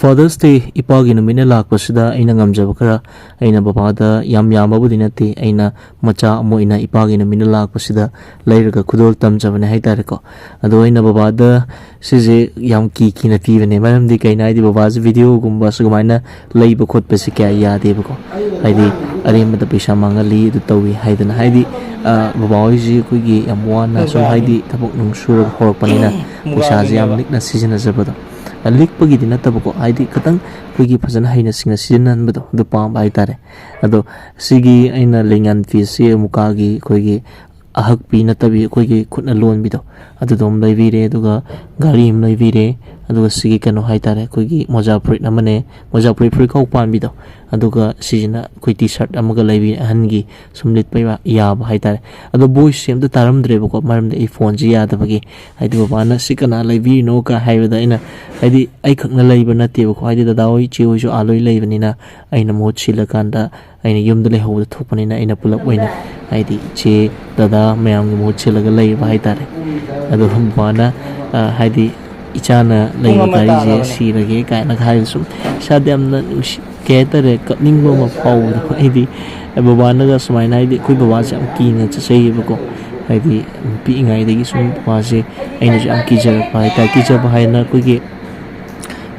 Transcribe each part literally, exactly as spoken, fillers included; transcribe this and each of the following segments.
Father's Day, ꯏꯄꯥꯒꯤ ꯅꯨꯃꯤꯠꯅ ꯂꯥꯛꯄꯁꯤꯗ ꯑꯩꯅ ꯉꯝꯖꯕ ꯈꯔ, ꯑꯩꯅ ꯕꯕꯥꯗ ꯌꯥꯝ ꯌꯥꯝꯕꯕꯨꯗꯤ ꯅꯠꯇꯦ, ꯑꯩꯅ ꯃꯆꯥ ꯑꯃ ꯑꯣꯏꯅ ꯏꯄꯥꯒꯤ ꯅꯨꯃꯤꯠꯅ ꯂꯥꯛꯄꯁꯤꯗ ꯂꯩꯔꯒ ꯈꯨꯗꯣꯜ ꯇꯝꯖꯕꯅꯦ ꯍꯥꯏꯇꯥꯔꯦꯀꯣ꯫ ꯑꯗꯣ ꯑꯩꯅ ꯕꯕꯥꯗ ꯁꯤꯁꯦ ꯌꯥꯝ ꯀꯤ ꯀꯤꯅ ꯄꯤꯕꯅꯦ, ꯃꯔꯝꯗꯤ ꯀꯩꯅꯣ ꯍꯥꯏꯗꯤ ꯕꯕꯥꯁꯦ ꯚꯤꯗꯤꯑꯣꯒꯨꯝꯕ ꯁꯨꯃꯥꯏꯅ ꯂꯩꯕ ꯈꯣꯠꯄꯁꯦ ꯀꯌꯥ ꯌꯥꯗꯦꯕꯀꯣ, ꯍꯥꯏꯗꯤ ꯑꯔꯦꯝꯕꯗ ꯄꯩꯁꯥ ꯃꯥꯡꯍꯜꯂꯤ, ꯑꯗꯨ ꯇꯧꯏ ꯍꯥꯏꯗꯅ, ꯍꯥꯏꯗꯤ ꯕꯕꯥ ꯍꯣꯏꯁꯤ ꯑꯩꯈꯣꯏꯒꯤ ꯌꯥꯝ ꯋꯥꯅ ꯁꯨꯝ ꯍꯥꯏꯗꯤ ꯊꯕꯛ ꯅꯨꯡ ꯁꯨꯔꯒ ꯍꯧꯔꯛꯄꯅꯤꯅ ꯄꯩꯁꯥꯁꯦ ꯌꯥꯝ ꯂꯤꯛꯅ ꯁꯤꯖꯤꯟꯅꯖꯕꯗꯣ꯫ ꯂꯤꯛꯄꯒꯤꯗꯤ ꯅꯠꯇꯕꯀꯣ, ꯍꯥꯏꯗꯤ ꯈꯤꯇꯪ ꯑꯩꯈꯣꯏꯒꯤ ꯐꯖꯅ ꯍꯩꯅ ꯁꯤꯡꯅ ꯁꯤꯖꯤꯟꯅꯍꯟꯕꯗꯣ ꯑꯗꯨ ꯄꯥꯝꯕ ꯍꯥꯏꯇꯥꯔꯦ꯫ ꯑꯗꯣ ꯁꯤꯒꯤ ꯑꯩꯅ ꯂꯦꯡꯌꯥꯟ ꯐꯤꯁꯤ ꯃꯨꯀꯥꯒꯤ ꯑꯩꯈꯣꯏꯒꯤ ꯑꯍꯛꯄꯤ ꯅꯠꯇꯕꯤ ꯑꯩꯈꯣꯏꯒꯤ ꯈꯨꯠꯅ ꯂꯣꯟꯕꯤꯗꯣ ꯑꯗꯨꯗꯣ ꯑꯃ ꯂꯩꯕꯤꯔꯦ, ꯑꯗꯨꯒ ꯘꯔꯤ ꯑꯃ ꯂꯩꯕꯤꯔꯦ, ꯑꯗꯨꯒ ꯁꯤꯒꯤ ꯀꯩꯅꯣ ꯍꯥꯏꯇꯥꯔꯦ, ꯑꯩꯈꯣꯏꯒꯤ ꯃꯣꯖꯥ ꯐꯨꯔꯤꯠ ꯑꯃꯅꯦ, ꯃꯣꯖꯥ ꯐꯨꯔꯤꯠ ꯐꯨꯔꯤꯠꯈꯥꯎ ꯄꯥꯟꯕꯤꯗꯣ, ꯑꯗꯨꯒ ꯁꯤꯁꯤꯅ ꯑꯩꯈꯣꯏ ꯇꯤ ꯁꯥꯔꯠ ꯑꯃꯒ ꯂꯩꯕꯤꯔꯦ, ꯑꯍꯟꯒꯤ ꯁꯨꯝ ꯂꯤꯠꯄ ꯌꯥ-, ꯌꯥꯕ ꯍꯥꯏꯇꯥꯔꯦ꯫ ꯑꯗꯣ ꯚꯣꯏꯁꯁꯦ ꯑꯝꯇ ꯇꯥꯔꯝꯗ꯭ꯔꯦꯕꯀꯣ, ꯃꯔꯝꯗꯤ ꯑꯩ ꯐꯣꯟꯁꯦ ꯌꯥꯗꯕꯒꯤ, ꯍꯥꯏꯗꯤ ꯕꯕꯥꯅ "ꯁꯤ ꯀꯅꯥ ꯂꯩꯕꯤꯔꯤꯅꯣ?" ꯀ ꯍꯥꯏꯕꯗ ꯑꯩꯅ, ꯍꯥꯏꯗꯤ ꯑꯩ ꯈꯛꯅ ꯂꯩꯕ ꯅꯠꯇꯦꯕꯀꯣ, ꯍꯥꯏꯗꯤ ꯗꯗꯥ ꯍꯣꯏ, ꯏꯆꯦ ꯍꯣꯏꯁꯨ ꯑꯥ ꯂꯣꯏ ꯂꯩꯕꯅꯤꯅ, ꯑꯩꯅ ꯃꯍꯨꯠ ꯁꯤꯜꯂꯀꯥꯟꯗ ꯑꯩꯅ ꯌꯨꯝꯗ ꯂꯩꯍꯧꯕꯗ ꯊꯣꯛꯄꯅꯤꯅ ꯑꯩꯅ ꯄꯨꯂꯞ ꯑꯣꯏꯅ, ꯍꯥꯏꯗꯤ ꯏꯆꯦ, ꯗꯗꯥ ꯃꯌꯥꯝꯒꯤ ꯃꯍꯨꯠ ꯁꯤꯜꯂꯒ ꯂꯩꯕ ꯍꯥꯏꯇꯥꯔꯦ꯫ ꯑꯗꯣ ꯕꯕꯥꯅ, ꯑ, ꯍꯥꯏꯗꯤ "ꯏꯆꯥꯅ ꯂꯩꯕ ꯒꯥꯔꯤꯁꯦ ꯁꯤꯔꯒꯦ" ꯀꯥꯏꯅꯒ ꯍꯥꯏꯕ, ꯁꯨꯝ ꯏꯁꯥꯗ ꯌꯥꯝꯅ ꯅꯨꯡꯁꯤ, ꯀꯩ ꯍꯥꯏꯇꯥꯔꯦ, ꯀꯞꯅꯤꯡꯕ ꯑꯃ ꯐꯥꯎꯕꯗꯣ꯫ ꯍꯥꯏꯗꯤ ꯕꯕꯥꯅꯒ ꯁꯨꯃꯥꯏꯅ, ꯍꯥꯏꯗꯤ ꯑꯩꯈꯣꯏ ꯕꯕꯥꯁꯦ ꯌꯥꯝ ꯀꯤꯅ ꯆꯠꯆꯩꯌꯦꯕꯀꯣ, ꯍꯥꯏꯗꯤ ꯄꯤꯛꯏꯉꯩꯗꯒꯤ ꯁꯨꯝ ꯕꯕꯥꯁꯦ ꯑꯩꯅꯁꯨ ꯌꯥꯝ ꯀꯤꯖꯔꯛꯄ ꯍꯥꯏꯇꯥꯔꯦ꯫ ꯀꯤꯖꯕ ꯍꯥꯏꯅ ꯑꯩꯈꯣꯏꯒꯤ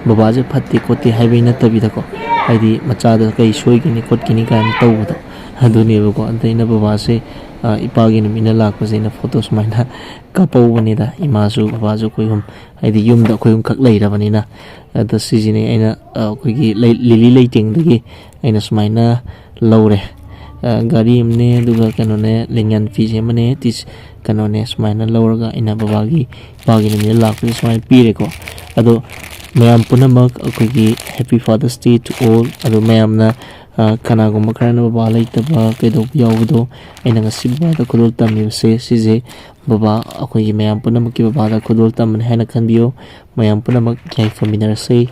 ꯕꯕꯥꯁꯦ ꯐꯠꯇꯦ ꯈꯣꯠꯇꯦ ꯍꯥꯏꯕꯩ ꯅꯠꯇꯕꯤꯗꯀꯣ, ꯍꯥꯏꯗꯤ ꯃꯆꯥꯗ ꯀꯩ ꯁꯣꯏꯒꯅꯤ ꯈꯣꯠꯀꯅꯤ ꯀꯥꯏꯅ ꯇꯧꯕꯗꯣ ꯑꯗꯨꯅꯦꯕꯀꯣ꯫ ꯑꯗ ꯑꯩꯅ ꯕꯕꯥꯁꯦ, ꯑ, ꯏꯄꯥꯒꯤ ꯅꯨꯃꯤꯠꯅ ꯂꯥꯛꯄꯁꯦ ꯑꯩꯅ ꯐꯣꯇꯣ ꯁꯨꯃꯥꯏꯅ ꯀꯥꯞꯍꯧꯕꯅꯤꯗ꯫ ꯏꯃꯥꯁꯨ ꯕꯕꯥꯁꯨ ꯑꯩꯈꯣꯏ ꯑꯍꯨꯝ, ꯍꯥꯏꯗꯤ ꯌꯨꯝꯗ ꯑꯩꯈꯣꯏ ꯑꯍꯨꯝꯈꯛ ꯂꯩꯔꯕꯅꯤꯅ꯫ ꯑꯗ ꯁꯤꯁꯤꯅꯦ ꯑꯩꯅ, ꯑ, ꯑꯩꯈꯣꯏꯒꯤ ꯂꯩ-, ꯂꯤꯂꯤ ꯂꯩꯇꯦꯡꯗꯒꯤ ꯑꯩꯅ ꯁꯨꯃꯥꯏꯅ ꯂꯧꯔꯦ꯫ ꯑ, ꯘꯔꯤ ꯑꯃꯅꯦ, ꯑꯗꯨꯒ ꯀꯩꯅꯣꯅꯦ, ꯂꯦꯡꯌꯥꯟ ꯐꯤꯁꯦ ꯑꯃꯅꯦ, ꯇꯤꯁ-, ꯀꯩꯅꯣꯅꯦ, ꯁꯨꯃꯥꯏꯅ ꯂꯧꯔꯒ ꯑꯩꯅ ꯕꯕꯥꯒꯤ, ꯏꯄꯥꯒꯤ ꯅꯨꯃꯤꯠꯇ ꯂꯥꯛꯄꯗ ꯁꯨꯃꯥꯏꯅ ꯄꯤꯔꯦꯀꯣ꯫ ꯑꯗꯣ ꯃꯌꯥꯝ ꯄꯨꯝꯅꯃꯛ ꯑꯩꯈꯣꯏꯒꯤ Happy Father's Day to all꯫ ꯑꯗꯣ ꯃꯌꯥꯝꯅ, ꯑ, ꯀꯅꯥꯒꯨꯝꯕ ꯈꯔꯅ ꯕꯕꯥ ꯂꯩꯇꯕ ꯀꯩꯗꯧꯕ ꯌꯥꯎꯕꯗꯣ, ꯑꯩꯅ ꯉꯁꯤ ꯕꯕꯥꯗ ꯈꯨꯗꯣꯜ ꯇꯝꯃꯤꯕꯁꯦ ꯁꯤꯁꯦ ꯕꯕꯥ ꯑꯩꯈꯣꯏꯒꯤ ꯃꯌꯥꯝ ꯄꯨꯝꯅꯃꯛꯀꯤ ꯕꯕꯥꯗ ꯈꯨꯗꯣꯜ ꯇꯝꯕꯅꯤ ꯍꯥꯏꯅ ꯈꯟꯕꯤꯌꯨ꯫ ꯃꯌꯥꯝ ꯄꯨꯝꯅꯃꯛ ꯌꯥꯏꯐꯃꯤꯟꯅꯔꯁꯤ꯫